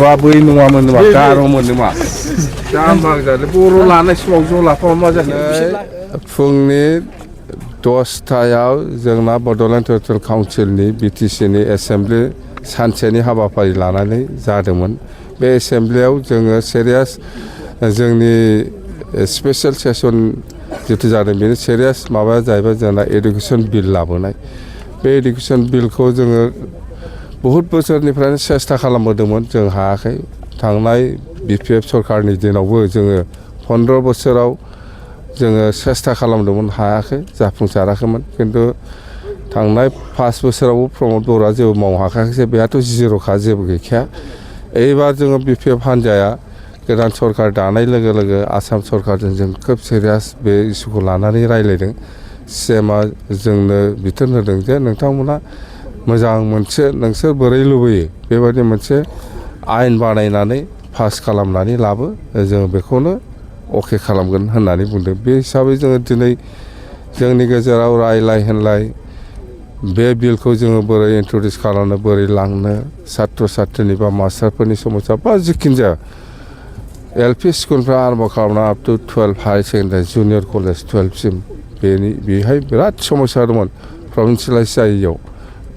बर'आ बै नङामोन नामा गार'मोन नामा जाम्बा जादों बर' लानाय समाव ज' लाफाबा मा जाखो फुंनि 10टायाव जोंना बड'लेण्ड टेरिटरियेल काउन्सिलनि बिटिसिनि एसेम्ब्लि सानसेनि हाबाफारि लानानै जादोंमोन बे एसेम्ब्लियाव जोङो सिरियास जोंनि स्पेशल सेसन जितु जादों बेनि सिरियास माबाया जाहैबाय जोंना एडुकेसन बिल लाबोनाय बे एडुकेसन बिलखौ जोङो बहुत बोसोरनिफ्रायनो सेस्था खालामबोदोंमोन जों हायाखै थांनाय बिपिएफ सरकारनि दिनावबो जोङो 15 बोसोराव जोङो सेस्था खालामदोंमोन हायाखै जाफुंसाराखैमोन किन्तु थांनाय 5 बोसोरावबो प्रमद बर'आ जेबो मावनो हाखायाखै बेहाथ' जिर'खा जेबो गैखाया एबार जोङो बिपिएफ हान्जाया गोदान सरकार दानाय लोगो लोगो आसाम सरकारजों जों खोब सिरियास बे इस्युखौ लानानै रायलायदों सिएमआ जोंनो बिथोन होदों जे नोंथांमोना मोजां मोनसे नोंसोर बोरै लुबैयो बेबायदि मोनसे आयेन बानायनानै पास खालामनानै लाबो जों बेखौनो अके खालामगोन होननानै बुंदों बे हिसाबै जोङो दिनै जोंनि गेजेराव रायलाय होनलाय बे बिलखौ जोङो बोरै इन्ट्रडिउस खालामनो बोरै लांनो सात्र सात्रनि बा मास्टारफोरनि समस्या बा जिखिनि जाया एलपि स्कुलफ्रा आरम्भ खालामना up to 12 higher secondary junior college 12सिम बेहाय बिराद समस्या दंमोन प्रभिन्सियेलाइज जायैयाव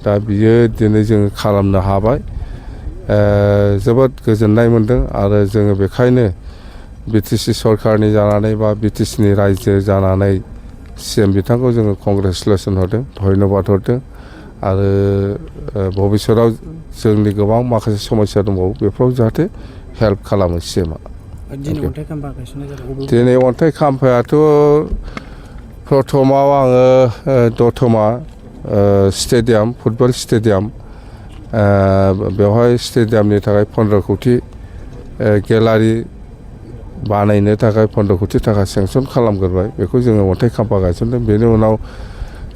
दा बियो दिनै जोङो खालामनो हाबाय जोबोद गोजोननाय मोन्दों आरो जोङो बेखायनो बिटिसि सरकारनि जानानै बा बिटिसिनि रायजो जानानै सिएम बिथांखौ जोङो कंग्रेचुलेसन हरदों धन्यबाद हरदों आरो भबिष्यताव जोंनि गोबां माखासे समस्या दंबावो बेफोराव जाहाथे हेल्प खालामो सिएमआ दिनै अन्थाइ खाम्फायाथ' प्रथमाव आङो दतमा स्टेडियाम फुटबल स्टेडियाम बेवहाय स्टेडियामनि थाखाय 15 कोटि गेलारि बानायनो थाखाय 15 कोटि थाखा सेंसन खालामग्रोबाय बेखौ जोङो अन्थाइ खाम्फा गायसनदों बेनि उनाव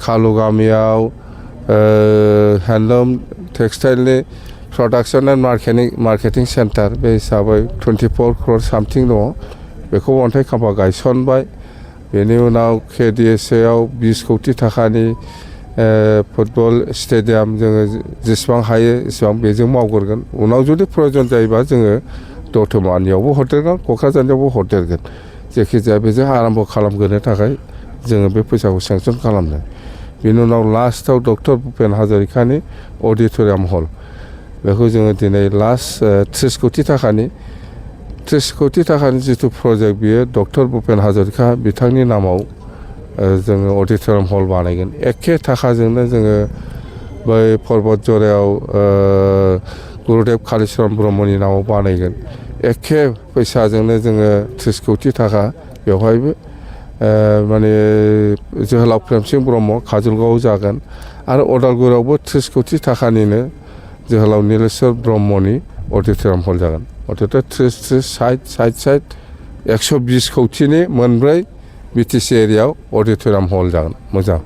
खालु गामियाव हेन्डलुम टेक्सटाइलनि प्रडाक्सन एन्ड मार्केटिं सेन्टार बे हिसाबै 24 crore सामथिं दङ बेखौ अन्थाइ खाम्फा गायसनबाय बेनि उनाव केडिएसएआव 20 कोटि थाखानि फुटबल स्टेडियाम जोङो जेसेबां हायो एसेबां बेजों मावगोरगोन उनाव जुदि प्रयजन जायोबा जोङो दतमानियावबो हरदेरगोन क'क्राझारनियावबो हरदेरगोन जायखिजाया बेजों आराम्भ खालामग्रोनो थाखाय जोङो बे फैसाखौ सेंसन खालामदों बेनि उनाव लास्टआव डक्टर भुपेन हाजरिकानि अडिट'रियाम हल बेखौ जोङो दिनै लास्ट 30 कोटि थाखानि जिथु प्रजेक्ट बियो डक्टर भुपेन हाजरिका बिथांनि नामाव जोङो अडिट'रियाम हल बानायगोन एखे थाखाजोंनो जोङो बै पर्बत जरायाव गुरुदेव कालिचरन ब्रह्मनि नामाव बानायगोन एखे फैसाजोंनो जोङो 30 कोटि थाखा बेवहायबो माने जोहोलाव प्रेमसिं ब्रह्म काजलगावआव जागोन आरो अदालगुरियावबो 30 कोटि थाखानिनो जोहोलाव नीलेश्वर ब्रह्मनि अडिट'रियाम हल जागोन अर्थात 30 60 120 कोटिनि मोनब्रै बिटिसि एरियायाव अडिट'रियाम हल जागोन मोजां